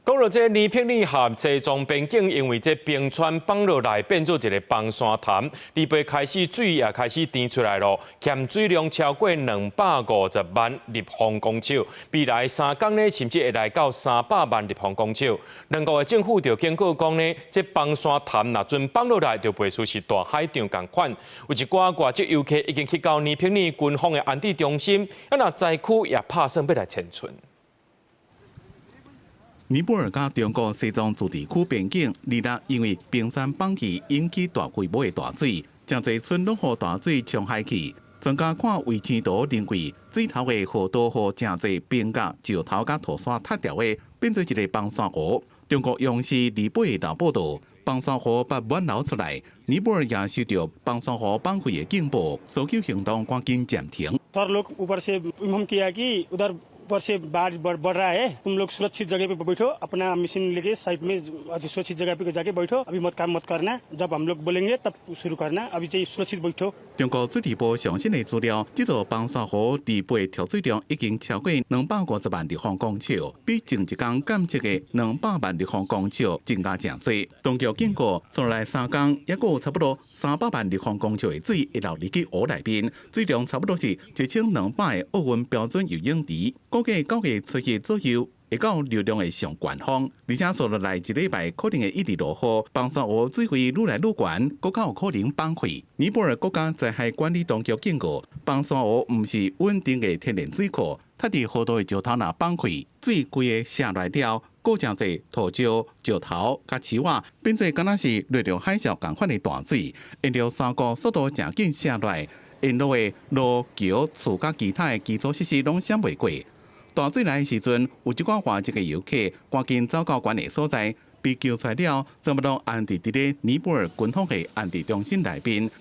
講到這尼泊爾和西藏邊境，因為這冰川崩落來，變做一个崩山潭，禮拜開始水也開始甜出來囉，鹹水量超過250萬立方公尺，未來3工呢，甚至會來到300萬立方公尺。兩國的政府就警告講呢，這崩山潭若陣崩落來，就袂輸是大海漲仝款。有一寡外籍遊客已經去到尼泊爾軍方的安置中心，啊若災區也拍算欲來遷村。尼泊爾佮中國西藏自治區邊境，二日因為冰川崩起引起大規模的大水，誠濟村攏予大水沖海去。專家看衛星圖認為，水頭的河道予誠濟冰佮石頭佮土沙塌掉的，變做一个崩山湖。中國央視二八日報道，崩山湖捌滿流出來，尼泊爾也收到崩山湖崩開的警報，搜救行動趕緊暫停。 ऊपर से बाढ़ बढ़ रहा है, तुम लोग सुरक्षित जगह पे बैठो, अपना मशीन लेके साइड में सुरक्षित जगह पे जाके बैठो। अभी मत काम मत करना, जब हम लोग बोलेंगे तब शुरू करना, अभी चाहिँ सुरक्षित बैठो। 中國水利部上新的資料，這座崩山湖二八蓄水量已經超過250萬立方公尺，比前一工監測的200萬立方公尺增加誠濟。當局警告，紲來3工猶閣有差不多300萬立方公尺的水會流入去湖內面，水量差不多是1200個奧運標準游泳池。估計9月初一左右會到流量的上高峰，而且紲落來一禮拜可能會一直落雨，崩山湖水位愈來愈懸，閣較有可能崩開。尼泊爾國家災害管理當局警告，崩山湖毋是穩定的天然水庫，塌佇河道的石頭若崩開，水規个瀉來了，閣誠濟土石、石頭佮樹仔，變做敢若是落著海嘯仝款的大水，沿著山谷速度誠緊瀉來，沿路的路橋、厝佮其他的基礎設施攏閃袂過。大水來的時陣，有一寡外籍的遊客趕緊走到懸的所在，被救出來了，全部攏安置佇咧尼泊爾軍方的安置中心內面。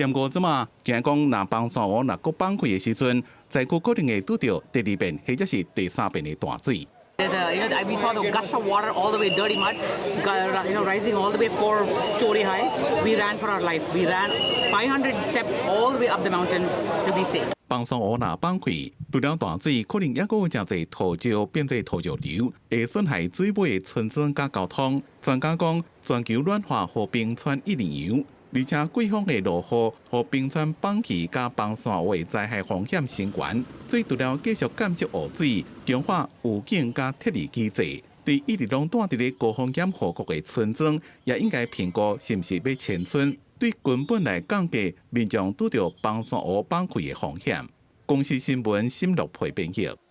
毋過這馬驚講，若崩山湖若閣崩開的時陣，災區可能會拄著第二遍或者是第三遍的大水。 There's a, you know, we saw the gush of water all the way, dirty mud, rising all the way 4-story high. We ran for our life. We ran 500 steps all the way up the mountain to be safe. 崩山湖若崩開，除了大水，可能猶閣有誠濟土石變做土石流，會損害水尾的村莊佮交通。專家講，全球暖化予冰川一直融，而且季風的落雨，予冰川崩去佮崩山湖的災害風險升懸。所以除了繼續監測湖水，強化預警佮撤離機制，對一直攏蹛佇咧高風險河谷的村莊，也應該評估是毋是欲遷村。對根本來降低民眾拄著崩山湖崩開的風險。公視新聞沈樂培編譯。